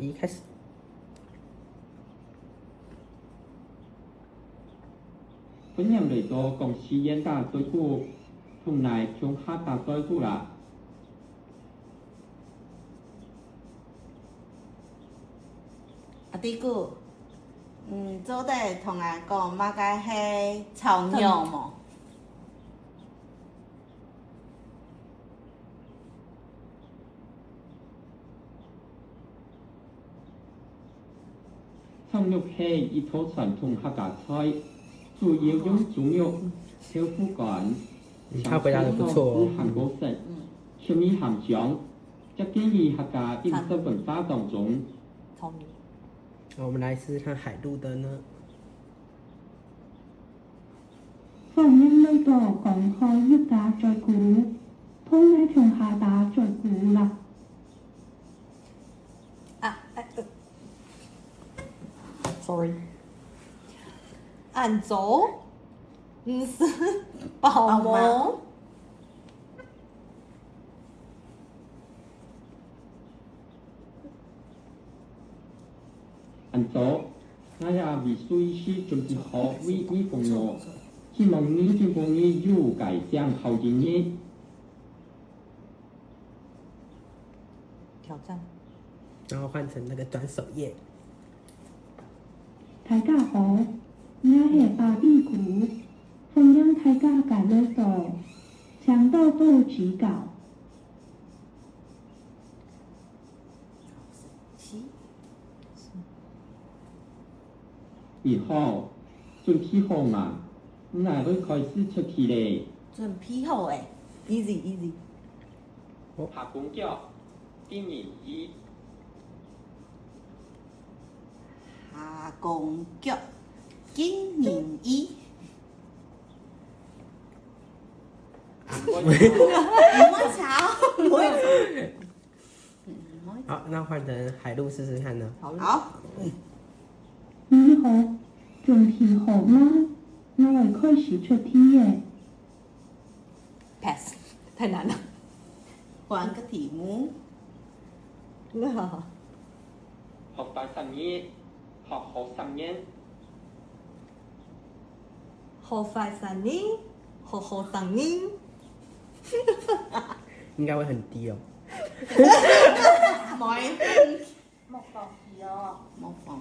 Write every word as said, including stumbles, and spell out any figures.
一，开始。歡迎來到廣西圓打嘴鼓，同𠊎共下打嘴鼓啦！阿弟牯，你做得同𠊎講麼个係炒肉無？ 炒肉係一道傳統客家菜，主要用豬肉、豆腐乾、嗯，他回答得不錯哦。香菇色，香味鹹香，接近於客家飲食文化當中。好，我们来试试看海陆的呢。 歡迎來到廣開一家嘴鼓，同𠊎共下打嘴鼓啦！啊，哎呃，sorry。恁早，毋使包無？ 恁早，𠊎也為隨時準備好為你服務，希望你今晡日有个正好一日。挑戰。然后换成那个转首页。大家好，𠊎係芭比牯，歡迎大家个來到，請多多指教。 你好，準備好嗎？𠊎愛開始出題咧。準備好咧，easy easy。下公腳，今年一。下公腳，今年一。我我操！好，那换成海陆试试看呢？好。你好，準備好嗎？𠊎愛開始出題咧。 pass，太難了。換個題目。那好，學壞生意，學好生人。學壞生意，學好生人。应该会很低哦。没问题。莫放屁哦。莫放。